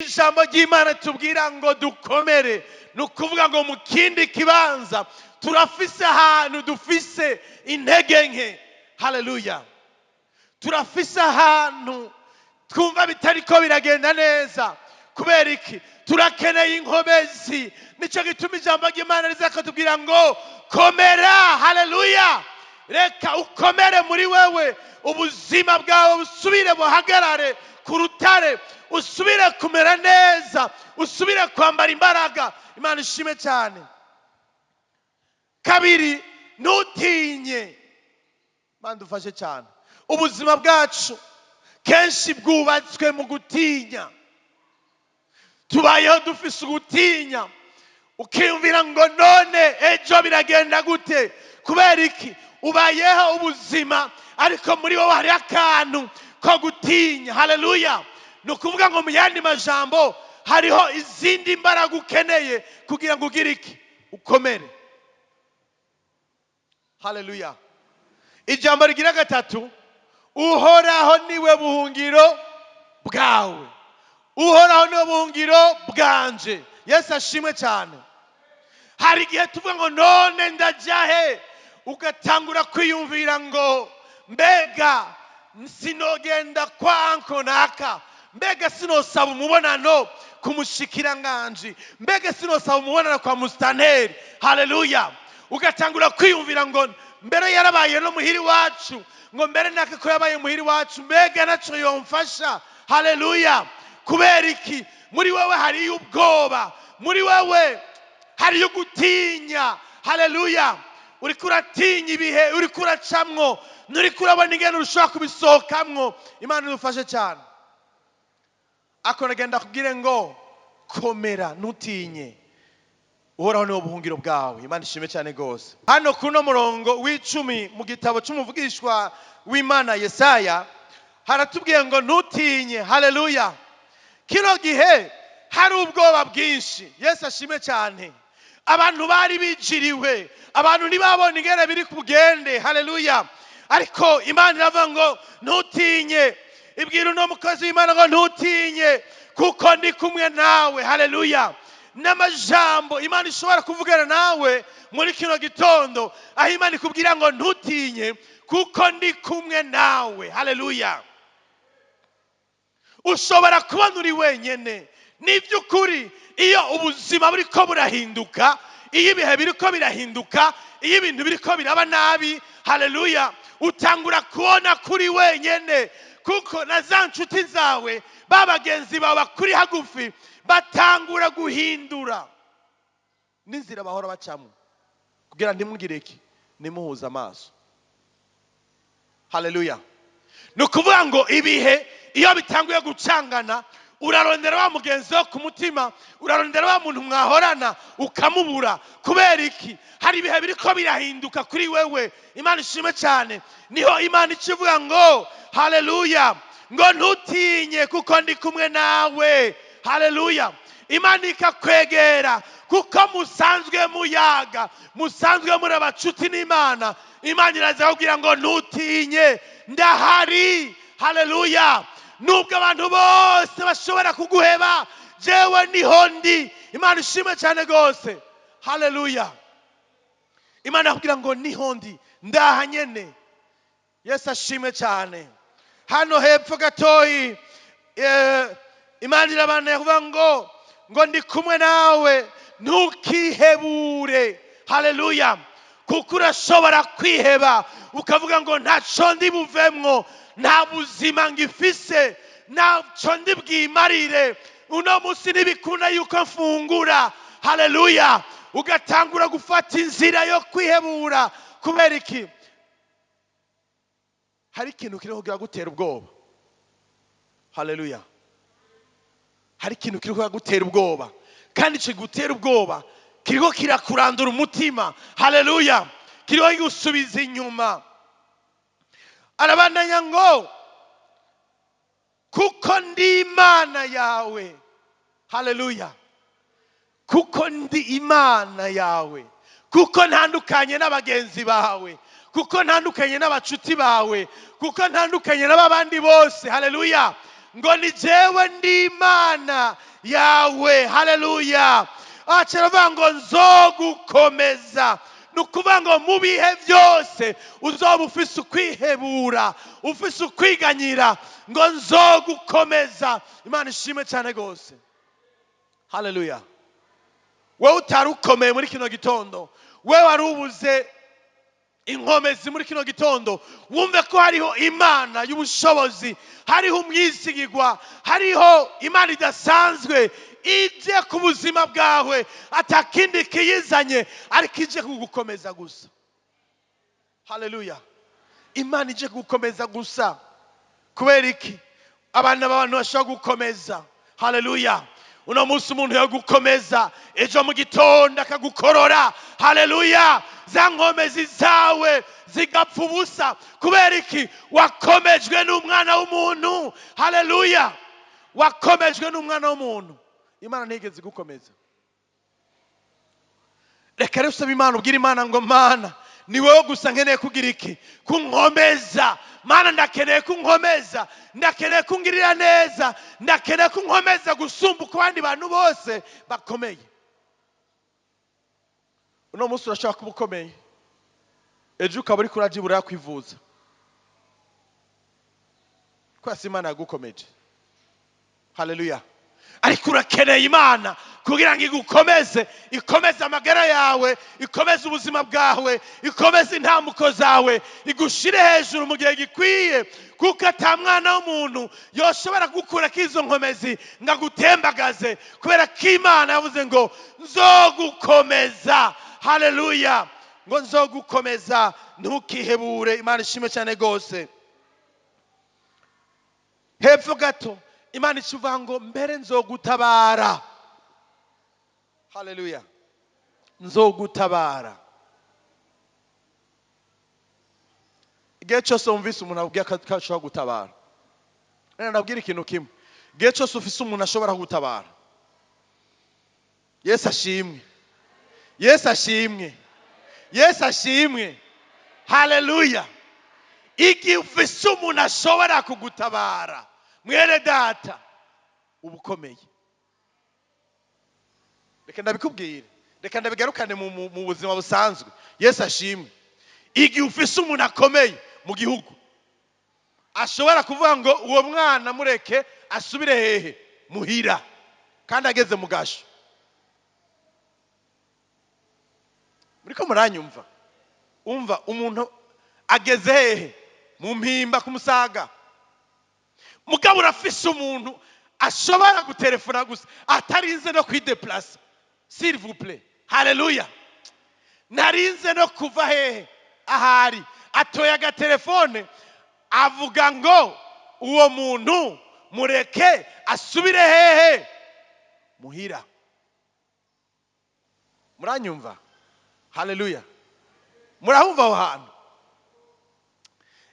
Ijambo ry'Imana tubwira ngo dukomere, ni ukuvuga ngo mu kindi kibanza turafise ahantu dufise intege nke. Haleluya! Turafise ahantu twumva bitariko biragenda neza. Kubera iki? Turakeneye inkomezi. Nicyo gituma ijambo ry'Imana riza kutubwira ngo komera. Haleluya! Reka ukomere muri wewe, ubuzima bwawe busubire buhagarare ku rutare, usubire kumera neza, usubire kwambara imbaraga. Imana ishime cyane. Kabiri, ntutinye. Imana dufashe cyane. Ubuzima bwacu kenshi bwubatswe mu gutinya. Tubayeho dufise ugutinya, ukiyumvira ngo none ejo biragenda gute? Kubera iki? Ubayeho ubuzima, ariko muri wowe hariho akantu ko gutinya. Haleluya! Ni ukuvuga ngo mu yandi majambo, hariho izindi mbaraga ukeneye kugira ngo ugire iki? Ukomere. Haleluya! Ijambo rigira gatatu: Uhoraho niwe buhungiro bwawe. Uhoraho niwe buhungiro bwanje. Yesu ashimwe cyane. Hari igihe tuvuga ngo none ndajya he? Ugatangura kwiyumvira ngo mbega sinogenda kwa uncle naka? Mbega sinosaba umubonano ku mushikiranganji? Mbega sinosaba umubonano kwa musitanteri? Haleluya! Ugatangura kwiyumvira ngo mbere yarabaye no muhiri wacu, ngo mbere naka ko yabaye muhiri wacu, mbega naco yomfasha? Haleluya! Kubera iki? Muri wewe hariyo ubwoba, muri wewe hariyo gutinya. Haleluya! Uriko uratinya ibihe uriko uracamwo, nturiko urabona ingene ushobora kubisohokamwo. Imana idufashe cyane. Ako nagenda kubwire ngo komera, ntutinye, Uhoraho niwo buhungiro bwawe. Imana ishime cyane rwose. Hano kuno murongo w'10 mu gitabo cy'umuvugishwa w'Imana Yesaya haratubwiye ngo ntutinye. Haleluya! Kino gihe hari ubwoba bwinshi. Yesu ashime cyane. Abantu bari bijiriwe, abantu ntibabona ingene biri bugende. Haleluya! Ariko Imana iravuga ngo ntutinye. Ibwira uno mukozi w'Imana ngo ntutinye, kuko ndi kumwe nawe. Haleluya! N'amajambo Imana ishobora kuvugana nawe muri kino gitondo, aho Imana ikubwira ngo ntutinye, kuko ndi kumwe nawe. Haleluya! Ushobora kubona uri wenyene. Ni by'ukuri, iyo ubuzima buriko burahinduka, iyo ibihe biriko birahinduka, iyo ibintu biriko biraba nabi, haleluya, utangura kubona kuri wenyene, kuko na za nshuti zawe, ba bagenzi bawe bakuri hagufi, batangura guhindura n'inzira bahora bacamo kugira ntimugire iki? Nimuhuze amaso. Haleluya! Ni ukuvuga ngo ibihe iyo bitanguye gucangana, urarondera wa mugenzi wo ku mutima, urarondera wa muntu mwahorana, ukamubura. Kubera iki? Hari ibihe biriko birahinduka kuri wewe. Imana ishimwe cyane. Niho Imana ica ivuga ngo haleluya, ngo ntutinye, kuko ndi kumwe nawe. Haleluya! Imana ikakwegera, kuko musanzwe muyaga, musanzwe muri abacuti n'Imana. Imana iraza kubwira ngo ntutinye, ndahari. Haleluya! Nubwo abantu bose bashobora kuguheba, jewe niho ndi. Imana ishimwe cyane rwose. Haleluya! Imana akubwira ngo niho ndi, ndaha nyene. Yesu ashimwe cyane. Hano hepfo gatoyi, Imana irabandanya kuvuga ngo ndi kumwe nawe, ntukihebure. Haleluya! Kuko urashobora kwiheba, ukavuga ngo ntaco ndi buvemwo, nta buzima ngifise, ntaco ndi bwimarire, uno munsi ntibikunda yuko mfungura. Haleluya! Ugatangura gufata inzira yo kwihebura. Kubera iki? Hari ikintu kiriho kiragutera ubwoba. Haleluya! Hari ikintu kiriho kiragutera ubwoba, kandi kigutera ubwoba kiriho kirakurandura umutima. Haleluya! Kiriho kigusubiza inyuma. Arabandanya ngo kuko ndi Imana yawe. Haleluya! Kuko ndi Imana yawe, kuko ntandukanye n'abagenzi bawe, kuko ntandukanye n'abacuti bawe, kuko ntandukanye n'abandi bose. Haleluya! Ngo ni jewe ndi Imana yawe. Haleluya! Aca aravuga ngo nzogukomeza. Ni ukuvuga ngo mu bihe byose uzoba ufise ukwihebura, ufise ukwiganyira, ngo nzogukomeza. Imana ishimwe cyane rwose. Haleluya! Wowe utari ukomeye muri kino gitondo, wewe wari ubuze inkomezi muri kino gitondo, wumve ko hariho Imana y'ubushobozi, hariho umwisigirwa, hariho Imana idasanzwe ije ku buzima bwawe, atakindi kiyizanye ariko ije kugukomeza gusa. Haleluya! Imana ije kugukomeza gusa. Kubera iki? Abana b'abantu bashobora gukomeza. Haleluya! Uno munsi umuntu yagukomeza, ejo mu gitondo akagukorora. Haleluya! Za nkomezi zawe zigapfa ubusa. Kubera iki? Wakomejwe n'umwana w'umuntu. Haleluya! Wakomejwe n'umwana w'umuntu, Imana ntigeze igukomeza. Reka rero usaba Imana, ubwire Imana ngo: "Mana, ni wowe gusa nkeneye kugira iki? Kunkomeza. Mana, ndakeneye kunkomeza, ndakeneye kungirira neza, ndakeneye kunkomeza gusumba uko abandi bantu bose bakomeye." Uno munsi urashobora kuba ukomeye, ejo ukaba uri kuraja iburaya kwivuza, kubera si Imana yagukomeje. Haleluya! Ariko urakeneye Imana kugira ngo igukomeze, ikomeze amagara yawe, ikomeze ubuzima bwawe, ikomeze intambuko zawe, igushire hejuru mu gihe gikwiye, kuko ata mwana w'umuntu yoshobora gukurako izo nkomezi ngo agutembagaze, kubera ko Imana yavuze ngo nzogukomeza. Haleluya! Ngo nzogukomeza, ntukihebure. Imana ishimwe cyane rwose. Hepfo gato Imana icuvuga ngo mbere nzogutabara. Haleluya! Nzogutabara. Igihe cyose wumvise umuntu abwiye ko ashobora gutabara, rero ndabwira ikintu kimwe: igihe cyose ufise umuntu ashobora gutabara. Yesu ashimwe! Yesu ashimwe! Yesu ashimwe! Haleluya! Igihe ufise umuntu ashobora kugutabara, mwene data, uba ukomeye. Reka ndabikubwire, reka ndabigarukane mu buzima busanzwe. Yesu ashimwe! Igihe ufise umuntu akomeye mu gihugu ashobora kuvuga ngo uwo mwana mureke asubire hehe? Muhira, kandi ageze mu gasho. Muriko muranyumva? Umva, umuntu ageze hehe? Mu Mpimba kumusaga. Mugabo urafise umuntu ashobora gutelefona gusa, atarinze no kwideplasa. S'il vous plaît. Haleluya! Narinze no kuva hehe ahari, atoye agatelefone, avuga ngo uwo muntu mureke asubire hehe? Muhira. Muranyumva? Haleluya! Murahumva aho hantu?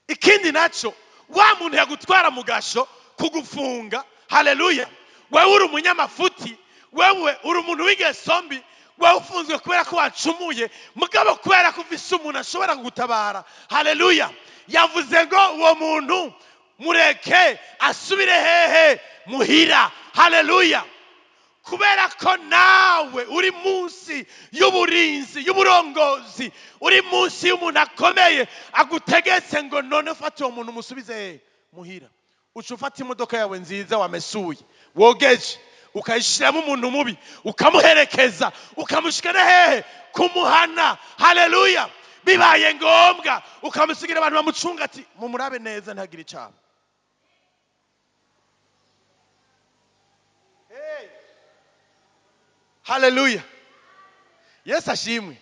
Ikindi naco, wa muntu yagutwara mu gasho kugufunga, haleluya, wewe uri umunyamafuti, wewe uri umuntu w'ingeso mbi, wewe ufunzwe kubera ko wacumuye, mugabo kubera ko ufise umuntu ashobora kugutabara, haleluya, yavuze ngo uwo muntu mureke asubire hehe? Muhira. Haleluya! Kubera ko nawe uri munsi y'uburinzi, y'uburongozi, uri munsi y'umuntu akomeye agutegetse ngo none ufate uwo muntu umusubize hehe? Muhira. Uca ufata imodoka yawe nziza wamesuye, wogeje, ukayishyiramo umuntu mubi, ukamuherekeza, ukamushikana hehe? Kumuhana. Haleluya! Bibaye ngombwa ukamusigira abantu bamucunga, ati mumurabe neza ntagire icyaha. Hey. Haleluya! Yesu ashimwe!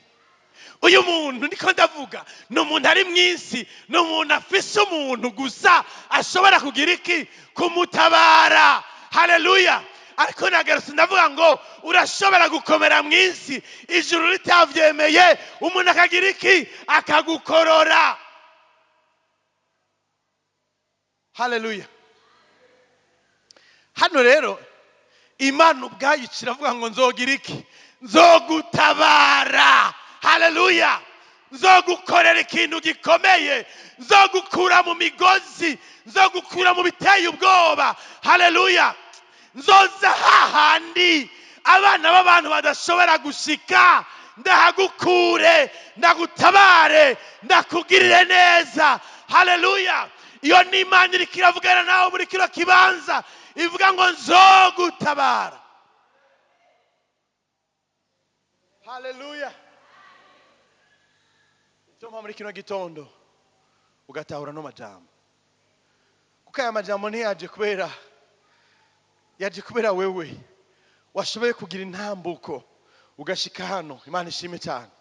Uyu muntu niko ndavuga ni umuntu ari mu isi, ni umuntu afise umuntu gusa ashobora kugira iki? Kumutabara. Haleluya! Ariko nagarutse ndavuga ngo urashobora gukomera mu isi, ijuru ritavyemeye, umuntu akagira iki? Akagukorora. Haleluya! Hano rero Imana ubwayo iravuga ngo nzogira iki? Nzogutabara. Haleluya! Nzogukorera ikintu gikomeye, nzogukura mu migozi, nzogukura mu biteye ubwoba. Haleluya! Nzoza hahandi abana b'abantu badashobora gushika, ndahagukure, ndagutabare, ndakugirire neza. Haleluya! Iyo ni Imana iriko iravugana nawe muri kino kibanza, ivuga ngo nzogutabara. Haleluya! Icyo mpa muri kino gitondo ugatahura no majambo, kuko aya majambo ntiyaje kubera, yaje kubera wewe washoboye kugira intambuko ugashika hano. Imana ishime cyane.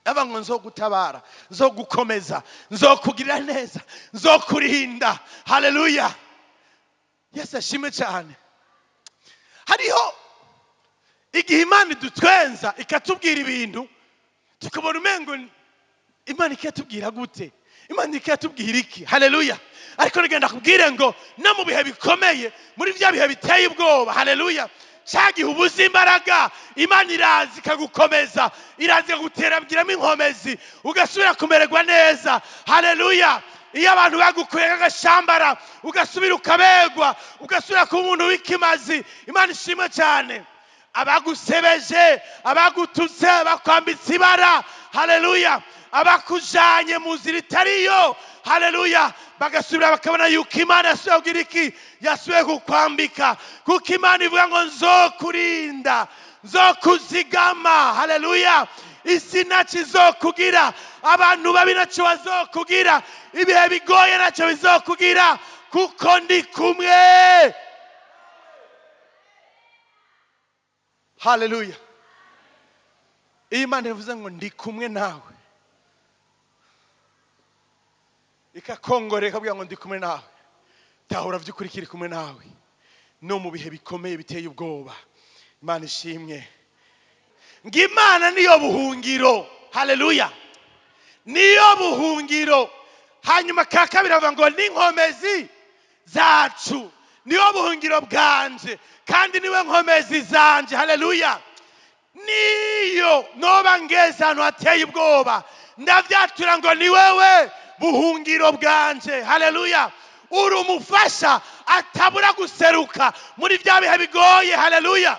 Aba ngo nzogutabara, nzogukomeza, nzokugirira neza, nzokurinda. Haleluya! Yesu ashime cyane. Hariho igihe Imana idutwenza ikatubwira ibintu tukabona umengo Imana ikatubwira gute, Imana ikatubwira iki? Haleluya! Ariko nigenda kubwire ngo no mu bihe bikomeye, muri bya bihe biteye ubwoba, haleluya, cya gihe ubuze imbaraga, Imana iraza ikagukomeza, iraza ikaguterabwiramo inkomezi, ugasubira kumererwa neza. Haleluya! Iyo abantu bagukuye nk'agashambara, ugasubira ukabegwa, ugasubira kuba umuntu w'ikimazi. Imana ishimwe cyane. Abagusebeje, abagututse, bakwambitse ibara, haleluya, abakujanye mu nzira itariyo, haleluya, bagasubira bakabona yuko Imana yasubiye kugira iki, yasubiye kukwambika, kuko Imana ivuga ngo nzokurinda, nzokuzigama. Haleluya! Isi ntacyo izokugira, abantu babi ntacyo bazokugira, ibihe bigoye ntacyo bizokugira, kuko ndi kumwe. Haleluya! Iyo Imana ivuze ngo ndi kumwe nawe, ikakongorera ikabwira ngo ndi kumwe nawe, tahura by'ukuri kiri kumwe nawe no mu bihe bikomeye biteye ubwoba. Imana ishimwe. Ngo Imana niyo buhungiro. Haleluya! Niyo buhungiro. Hanyuma ka kabiri avuga ngo n'inkomezi zacu, niyo buhungiro bwanje kandi niwe nkomezi zanje. Haleluya! Niyo noba ngeze ahantu hateye ubwoba, ndavyatura ngo ni wewe buhungiro bwanje. Haleluya! Uri umufasha atabura guseruka muri bya bihe bigoye. Haleluya!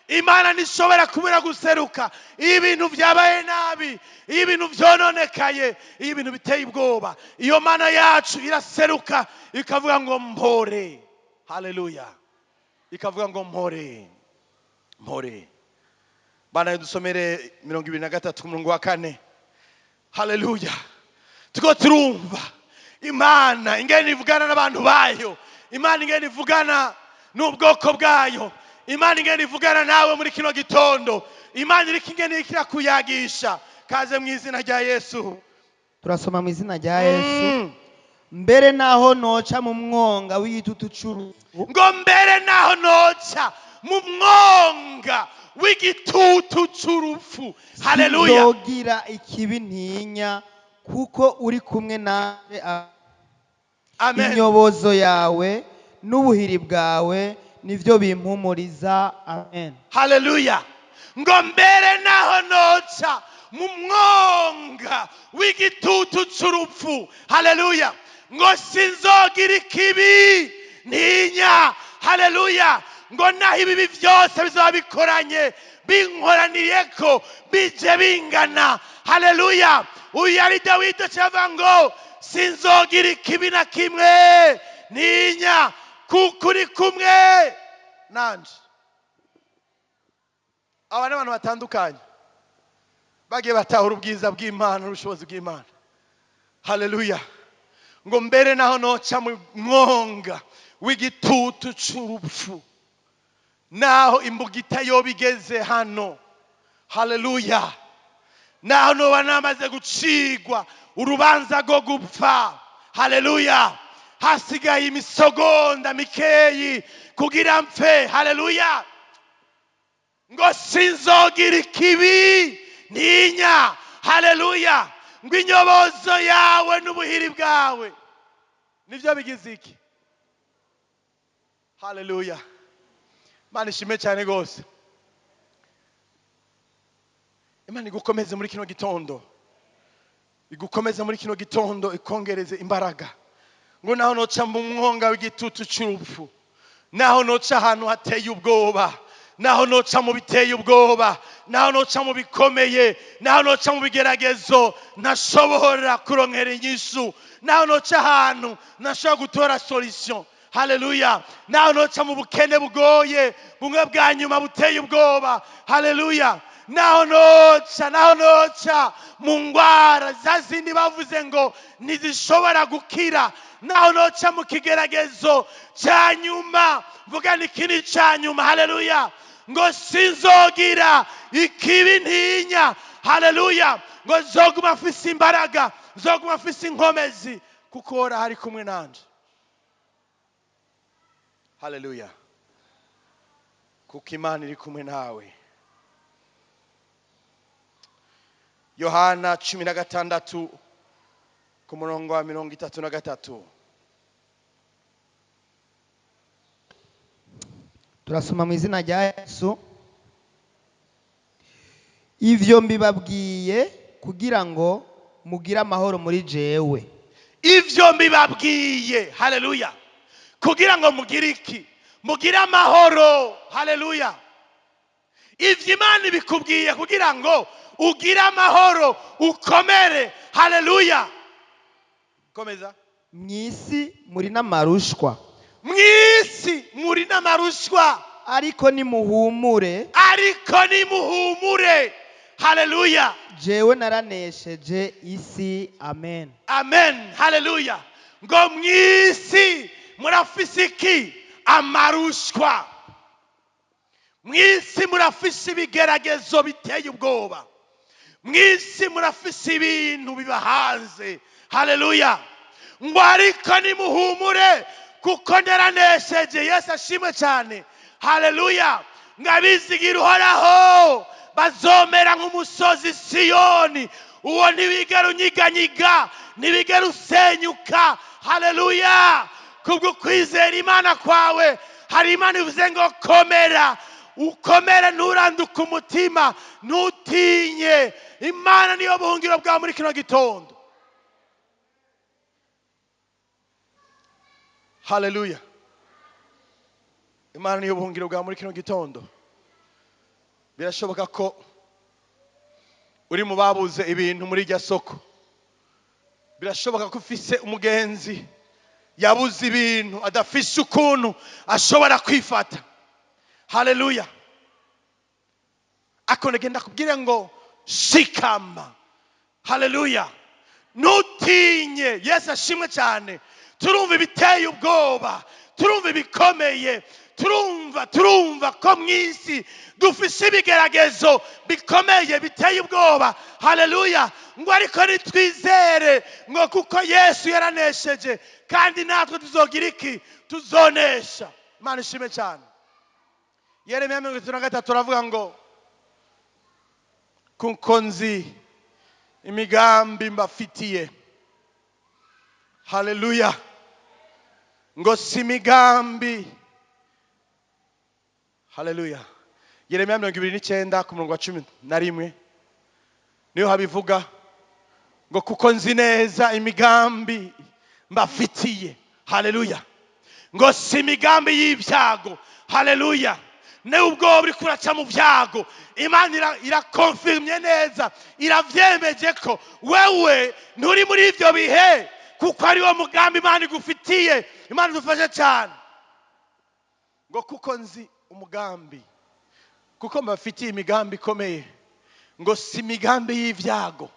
Imana ntishobora kubura guseruka iyo ibintu byabaye nabi, iyo ibintu byononekaye, iyo ibintu biteye ubwoba. Iyo Mana yacu iraseruka ikavuga ngo mpore. Haleluya! Ikavuga ngo mpore, mpore. Bana dusomere 23 ku murongo wa 4. Haleluya! Tuko turumva Imana ingene ivugana n'abantu bayo, Imana ingene ivugana n'ubwoko bwayo, Imana ingene ivugana nawe muri kino gitondo, Imana iriko ingene ikirakuyagisha. Kaze mu izina rya Yesu. Turasoma mu izina rya Yesu. Mbere naho noca mu mwonga w'igitutu c'urupfu, ngo mbere naho noca mu mwonga w'igitutu c'urupfu. Haleluya! Sinzogira ikibi ntinya, kuko uri kumwe nanje. Amen. Inyobozo yawe n'ubuhiri bwawe nivyo bimpumuriza. Amen. Haleluya! Ngo mbere naho noca mu mwonga w'igitutu c'urupfu, haleluya, ngo sinzogira ikibi ntinya. Haleluya! Ngo naho ibibi byose bizaba bikoranye, binkoraniyeko, bije bingana. Haleluya! Uyu yari Dawidi acavuga ngo sinzogira ikibi na kimwe ntinya, kuko uri kumwe nanje. Aba ni abantu batandukanye bagiye batahura ubwiza bw'Imana n'ubushobozi bw'Imana. Haleluya! Ngo mbere naho noca mu mwonga w'igitutu c'urupfu, naho imbugita yoba igeze hano, haleluya, naho noba namaze gucigwa urubanza rwo gupfa, haleluya, hasigaye imisogonda mikeyi kugira mpfe, haleluya, ngo sinzogira ikibi ntinya. Haleluya! Ngo inyobozo yawe n'ubuhiri bwawe nivyo bigize iki. Haleluya! Imana ishimwe cyane rwose. Imana igukomeze muri kino gitondo. Igukomeze muri kino gitondo, ikongereze imbaraga. Ngo naho noca mu mwonga w'igitutu cy'urupfu, naho noca ahantu hateye ubwoba, naho noca mu biteye ubwoba, naho noca mu bikomeye, naho noca mu bigeragezo ntashobora kuronkera inyishu, naho noca ahantu ntashobora gutora solution, haleluya, naho noca mu bukene bugoye, bumwe bwa nyuma buteye ubwoba, haleluya, naho noca mu ngwara za zindi bavuze ngo ntizishobora gukira, naho noca mu kigeragezo cya nyuma, mvuga ni iki ni cya nyuma, haleluya, ngo sinzogira ikibi ntinya, haleluya, ngo nzoguma mfise imbaraga, nzoguma mfise inkomezi, kuko Uhoraho ari kumwe nanje. Haleluya, kuko Imana iri kumwe nawe. Yohana 16 ku murongo wa 33. Turasoma mu izina rya Yesu. Ivyo mbibabwiye kugira ngo mugire amahoro muri jewe. Ivyo mbibabwiye, haleluya, kugira ngo mugire iki? Mugire amahoro. Haleluya. Ivyo Imana ibikubwiye kugira ngo ugire amahoro, ukomere. Haleluya. Komeza. Mw'isi muri n'amarushwa. Mw'isi muri n'amarushwa. Ariko nimuhumure. Ariko nimuhumure. Haleluya. Jewe naranesheje isi. Amen. Amen. Haleluya. Ngo mw'isi murafise iki? Amarushwa. Mw'isi murafise ibigeragezo biteye ubwoba. Mw'isi murafise ibintu biba hanze. Haleluya. Ngo ariko nimuhumure, kuko naranesheje. Yesu ashimwe cyane. Haleluya. Ngo abizigira Uhoraho bazomera nk'umusozi Siyoni, uwo ntibigera unyiganyiga, ntibigera usenyuka. Haleluya. Kubwo kwizera Imana kwawe, hari Imana ivuze ngo komera, ukomere, nturanduke umutima, ntutinye. Imana niyo buhungiro bwawe muri kino gitondo. Haleluya. Imana niyo buhungiro bwawe muri kino gitondo. Birashoboka ko uri mu babuze ibintu muri irya soko. Birashoboka ko ufise umugenzi yabuze ibintu, adafise ukuntu ashobora kwifata. Haleluya. Ako ndagenda kubwira ngo shikama. Haleluya. Ntutinye. Yesu ashimwe cyane. Turumva ibiteye ubwoba, turumva ibikomeye, turumva ko mw'isi dufise ibigeragezo bikomeye biteye ubwoba. Haleluya. Ngo ariko nitwizere ngo kuko Yesu yaranesheje, kandi natwe tuzogira iki? Tuzonesha. Imana ishime cyane. Yeremiya 33 aravuga ngo kuko nzi imigambi mbafitiye. Haleluya. Ngo si imigambi. Haleluya. Yeremiya 29 ku murongo wa 11 niyo habivuga ngo kuko nzi neza imigambi mbafitiye. Haleluya. Ngo si imigambi y'ibyago. Haleluya. Nubwo uri kuraca mu byago, Imana irakonfirmye neza, iravyemeje ko wewe nturi muri ivyo bihe, kuko ari wo mugambi Imana igufitiye. Imana idufashe cyane. Ngo kuko nzi umugambi, kuko mbafitiye imigambi ikomeye, ngo si imigambi y'ibyago,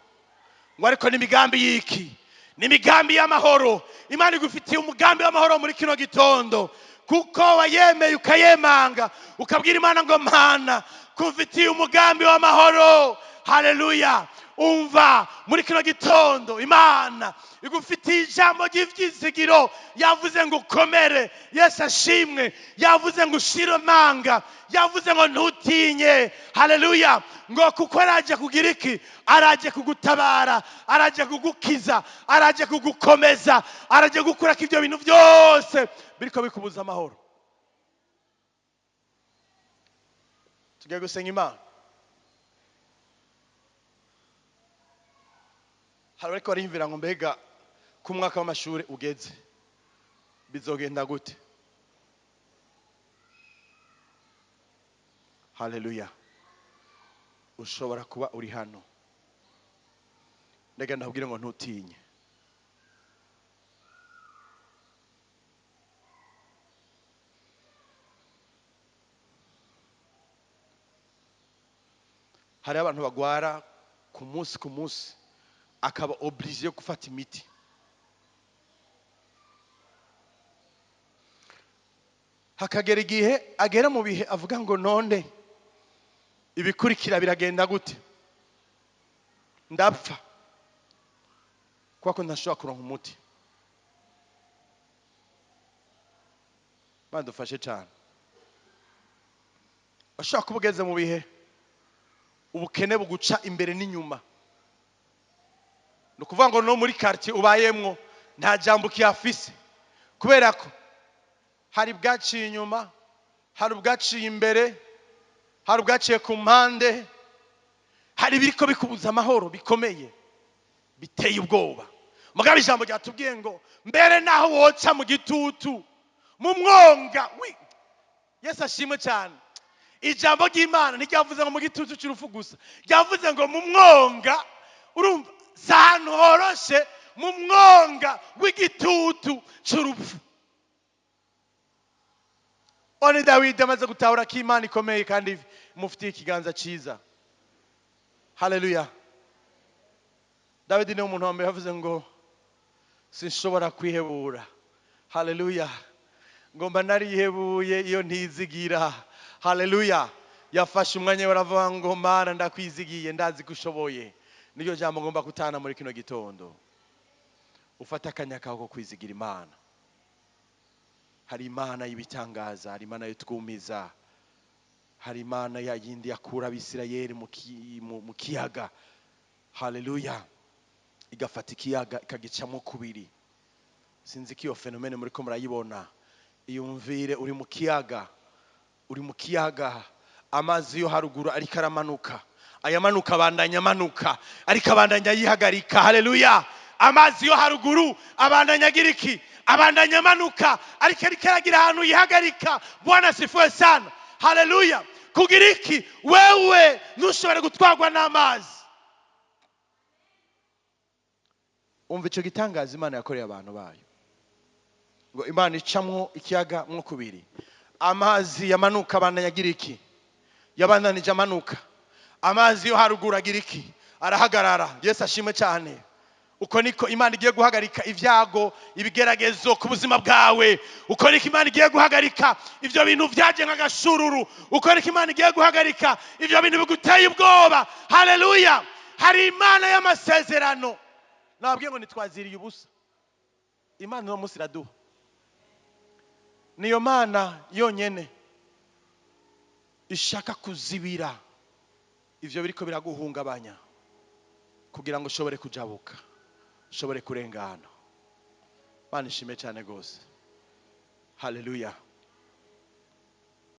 ngo ariko ni imigambi y'iki? Ni imigambi y'amahoro. Imana igufitiye umugambi w'amahoro muri kino gitondo, kuko wayemeye ukayemanga, ukabwira Imana ngo Mana, kumfitiye umugambi w'amahoro. Haleluya. Umva muri kino gitondo Imana igufitiye ijambo ry'ivyizigiro. Yavuze ngo ukomere. Yesu ashimwe. Yavuze ngo ushire amanga. Yavuze ngo ntutinye. Haleluya. Ngo kuko araje kugira iki? Araje kugutabara, araje kugukiza, araje kugukomeza, araje gukurako ivyo bintu byose biriko bikubuza amahoro. Tugiye gusenga Imana. Hari ariko bariyumvira ngo mbega ku mwaka w'amashuri ugeze bizogenda gute? Haleluya. Ushobora kuba uri hano, ndega ndabwire ngo ntutinye. Hari abantu bagwara ku munsi ku munsi, akaba obligé yo gufata imiti. Hakagera igihe agera mu bihe avuga ngo none ibikurikira biragenda gute, ndapfa kuko ntashobora kuronka umuti. Badufashe cyane. Bashobora kuba ugeze mu bihe ubukene buguca imbere n'inyuma, ni ukuvuga ngo no muri quartier ubayemwo nta jambo ukihafise, kubera ko hari bwaciye inyuma, hari ubwaciye imbere, hari ubwaciye ku mpande, hari ibiriko bikubuza amahoro bikomeye biteye ubwoba. Mugabo ijambo ryatubwiye ngo mbere naho woca mu gitutu mu mwonga. Yesu ashimwe cyane. Ijambo ry'Imana ntiryavuze ngo mu gitutu cy'urupfu gusa, ryavuze ngo mu mwonga. Urumva si ahantu horoshe, mu mwonga w'igitutu cy'urupfu. One Dawidi amaze gutahura ko Imana ikomeye kandi imufitiye ikiganza cyiza. Haleluya. Dawidi ni umuntu wa mbere yavuze ngo sinshobora kwihebura. Haleluya. Ngomba narihebuye iyo ntizigira. Haleluya. Yafashe umwanya baravuga ngo Mana ndakwizigiye, ndazi ko ushoboye. Niryo jambo ngomba kutana muri kino gitondo. Ufata akanya kawe ko kwizigira Imana. Hari Imana y'ibitangaza, hari Imana yitwumiza, hari Imana ya yindi yakura Abisirayeli mu kiyaga. Haleluya. Igafata ikiyaga ikagicamo kubiri. Sinzi ko iyo phenomene muri ko murayibona. Iyumvire uri mu kiyaga, uri mu kiyaga, amazi yo haruguru ariko aramanuka, ayamanuka abandanya amanuka, ariko abandanya yihagarika. Haleluya. Amazi yo haruguru abandanya agira iki? Abandanya amanuka, ariko ariko aragira ahantu yihagarika. Bwana sifiwe sana. Haleluya. Kugira iki? Wewe ntushobore gutwarwa n'amazi. Umva icyo gitangaza Imana yakoreye abantu bayo. Ngo Imana icamwo ikiyaga mwo kubiri. Amazi yamanuka abandanya agira iki? Yabandanije amanuka. Amazi yo haruguru agira iki? Arahagarara. Yesu ashimwe cyane. Uko niko Imana igiye guhagarika ibyago, ibigeragezo ku buzima bwawe. Uko niko Imana igiye guhagarika ivyo bintu vyaje nk'agashururu. Uko niko Imana igiye guhagarika ivyo bintu biguteye ubwoba. Haleluya. Hari Imana y'amasezerano. Nababwiye ngo nitwaziriye ubusa. Imana uno munsi iraduha. Niyo Mana yonyene ishaka kuzibira ivyo biriko biraguhungabanya kugira ngo ushobore kujabuka, ushobore kurengana. Mana ishime cyane gose. Haleluya.